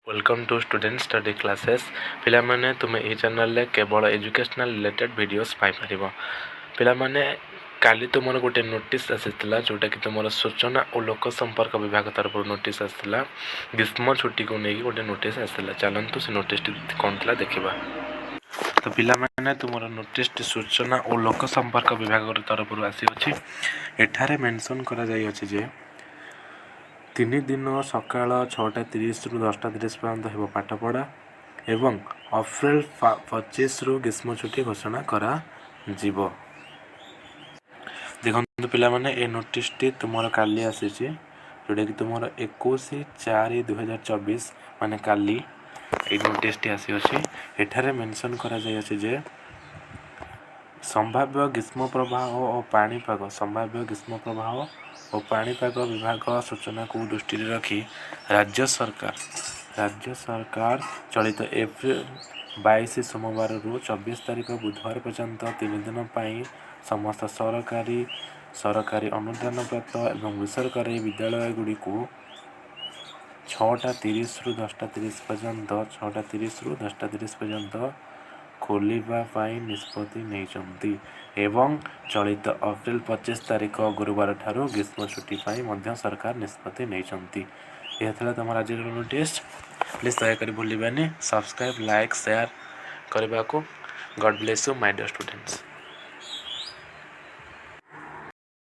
Welcome to Student Study Classes. ପିଲାମାନେ, ତୁମେ ଏହି ଚ୍ୟାନେଲରେ କେବଳ ଏଜୁକେସନାଲ୍ ରିଲେଟେଡ଼୍ ଭିଡ଼ିଓସ୍ ପାଇପାରିବ। ପିଲାମାନେ, କାଲି ତୁମର ଗୋଟେ ନୋଟିସ୍ ଆସିଥିଲା, ଯେଉଁଟାକି ତୁମର ସୂଚନା ଓ ଲୋକ ସମ୍ପର୍କ ବିଭାଗ ତରଫରୁ ନୋଟିସ୍ ଆସିଥିଲା। ଗ୍ରୀଷ୍ମ ଛୁଟିକୁ ନେଇକି ଗୋଟେ ନୋଟିସ୍ ଆସିଥିଲା। ଚାଲନ୍ତୁ, ସେ ନୋଟିସ୍ଟି କ'ଣ ଥିଲା ଦେଖିବା। ତ ପିଲାମାନେ, ତୁମର ନୋଟିସ୍ଟି ସୂଚନା ଓ ଲୋକ ସମ୍ପର୍କ ବିଭାଗ ତରଫରୁ ଆସିଅଛି। ଏଠାରେ ମେନସନ୍ କରାଯାଇଅଛି ଯେ 3 ଦିନ ସକାଳ 6:30ରୁ 10:30 ପର୍ଯ୍ୟନ୍ତ ହେବ ପାଠପଢ଼ା ଏବଂ ଅପ୍ରିଲ 25ରୁ ଗ୍ରୀଷ୍ମ ଛୁଟି ଘୋଷଣା କରାଯିବ। ଦେଖନ୍ତୁ ପିଲାମାନେ, ଏ ନୋଟିସ୍ଟି ତୁମର କାଲି ଆସିଛି, ଯେଉଁଟାକି ତୁମର 21/4/2024, ମାନେ କାଲି ଏଇ ନୋଟିସ୍ଟି ଆସିଅଛି। ଏଠାରେ ମେନସନ୍ କରାଯାଇଅଛି ଯେ ସମ୍ଭାବ୍ୟ ଗ୍ରୀଷ୍ମ ପ୍ରବାହ ଓ ପାଣିପାଗ ସମ୍ଭାବ୍ୟ ଗ୍ରୀଷ୍ମ ପ୍ରବାହ ଓ ପାଣିପାଗ ବିଭାଗ ସୂଚନାକୁ ଦୃଷ୍ଟିରେ ରଖି ରାଜ୍ୟ ସରକାର ଚଳିତ ଏପ୍ରିଲ 22 ସୋମବାରରୁ 24 ତାରିଖ ବୁଧବାର ପର୍ଯ୍ୟନ୍ତ 3 ଦିନ ପାଇଁ ସମସ୍ତ ସରକାରୀ, ସରକାରୀ ଅନୁଦାନପ୍ରାପ୍ତ ଏବଂ ବେସରକାରୀ ବିଦ୍ୟାଳୟଗୁଡ଼ିକୁ 6:30ରୁ 10:30 ପର୍ଯ୍ୟନ୍ତ, 6:30ରୁ 10:30 ପର୍ଯ୍ୟନ୍ତ ଖୋଲିବା ପାଇଁ ନିଷ୍ପତ୍ତି ନେଇଛନ୍ତି ଏବଂ ଚଳିତ ଅପ୍ରିଲ 25 ତାରିଖ ଗୁରୁବାର ଠାରୁ ଗ୍ରୀଷ୍ମ ଛୁଟି ପାଇଁ ମଧ୍ୟ ସରକାର ନିଷ୍ପତ୍ତି ନେଇଛନ୍ତି। ଏହା ଥିଲା ତୁମର ଆଜିର ନୋଟିସ୍। ପ୍ଲିଜ୍ ଦୟାକରି ଭୁଲିବେନି ସବସ୍କ୍ରାଇବ୍, ଲାଇକ୍, ସେୟାର କରିବାକୁ। God bless you, my dear students.